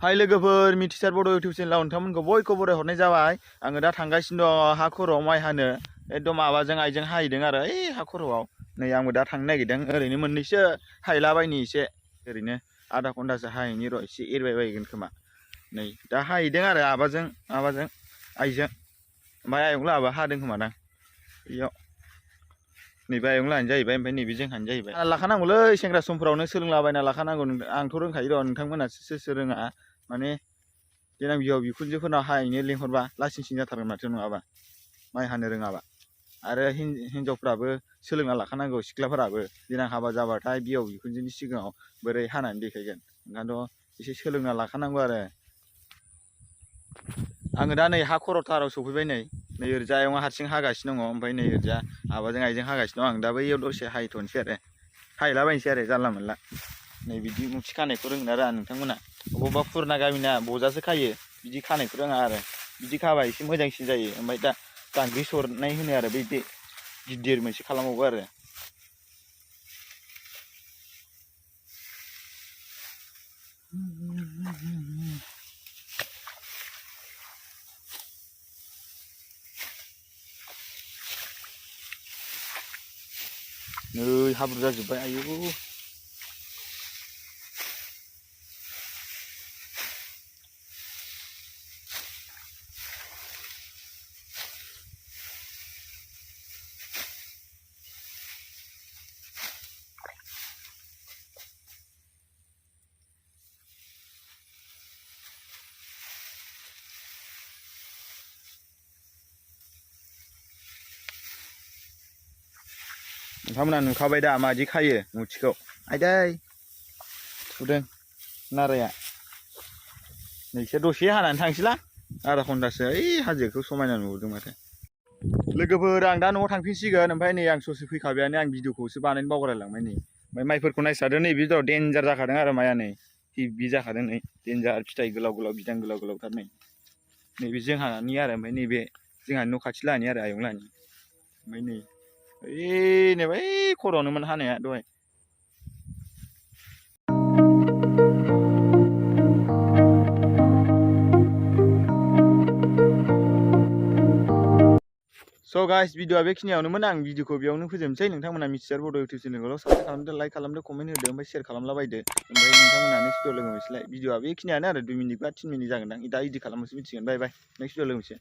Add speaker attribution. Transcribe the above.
Speaker 1: हाय लोगोफोर मिथिसार बड' इउटिउब चेनेलाव नोंथांमोनखौ बयखौबो बरायहरनाय जाबाय। आङो दा थांगासिनो दं हा खर'आव माइ हानो। एकदम माबाजों आइजों हाहैदों आरो ओइ हा खर'आव। नै आंबो दा थांनो नागिरदों ओरैनो मोननैसो हायलाबायनि एसे ओरैनो आधा घन्टासो हाहैनि र' एसे एरबाय बायगोन खोमा। नै दा हाहैदों आरो माबाजों आइजों ओमफ्राय आयं लाहाबो हादों खोमा दां बेयाव। नैबे आयं लाहानि जाहैबाय ओमफ्राय नैबे जोंहानि जाहैबाय। लाखानांगौलै सेंग्रा समफोरावनो सोलोंलाबायना लाखानांगौ। आंथ' रोंखायो र' नोंथांमोनासो सोर रोङा। माने देनां बिहाव बिखुनजोफोरनाव हाहैनो लिंहरबा लासिं सिं जाथारगोन माथो नङाबा माइ हानो रोङाबा। आरो हिनजावफ्राबो सोलोंना लाखानांगौ सिख्लाफोराबो देनां हाबा जाबाथाय बिहाव बिखुनजोनि सिगाङाव बोरै हानानै देखायगोन। ओंखायनोथ' एसे सोलोंना लाखानांगौ आरो। आङो दा नै हा खर'थाराव सफैबाय। नै ओरैजा आयंआ हारसिं हागासिनो दङ ओमफ्राय नै ओरैजा आबाजों आइजों हागासिनो दं। आं दा बैयाव दसे हाहैथ'नोसै आरो हाहैलाबायनोसै आरो जानला मोनला। नै बिदि मुथि खानायखौ रोंना रोङा नोंथांमोना? बबेबा फुरना गामिना बजासो खायो बिदि खानायखौ रोङा आरो। बिदि खाबा एसे मोजांसिन जायो। ओमफ्राय दा गान्थि सरनाय होनो आरो बै गिदिर मोनसे खालामबावो आरो। नै हाब्रु जाजोब्बाय आयु। नोंथांमोना नुखाबाय दा मादि खायो मुथिखौ। आयदै थुदों नाराया। नैसोर दसे हानानै थांसैलां आधा घन्टासो ओइ हाजोखौ समायना नुहुरदों माथो। लोगोफोर आं दा न'आव थांफिनसिगोन। ओमफ्राय नै आं ससे फैखाबायानो आं भिडिअखौसो बानायनो बावगारलांबाय। नै ओमफ्राय माइफोरखौ नायस्रादो नै बे देन्जार जाखादों आरो माइआ नै हेभि जाखादों। नै देन्जार फिथाइ गोलाव गोलाव बिदां गोलाव गोलावथार। नै नैबे जोंहानि आरो ओमफ्राय नैबे जोंहानि न' खाथि लाहानि आरो आयं लाहानि। ओमफ्राय नै ओइ बै खर'आवनोमोन हानाया दहाय। स' गाइस भिडिअआ बेखिनियावनोमोन। आं भिडिअखौ बेयावनो फोजोबनोसै। नोंथांमोना मिथिसार बड' इउटिउब चेनेलखौ साबस्क्राइब खालामदो, लाइक खालामदो, कमेन्ट होदो, ओमफ्राय शेयार खालामलाबायदो। ओमफ्राय नोंथांमोना नेक्स्ट भिडिअ लोगो मोनसैलाय। भिडिअआ बेखिनियानो आरो 2 मिनिट बा 3 मिनिट जागोनदां। दा इदिट खालामबासो मिथिगोन। बाय बाय नेक्स्ट भिडिअ लोगो मोनसै।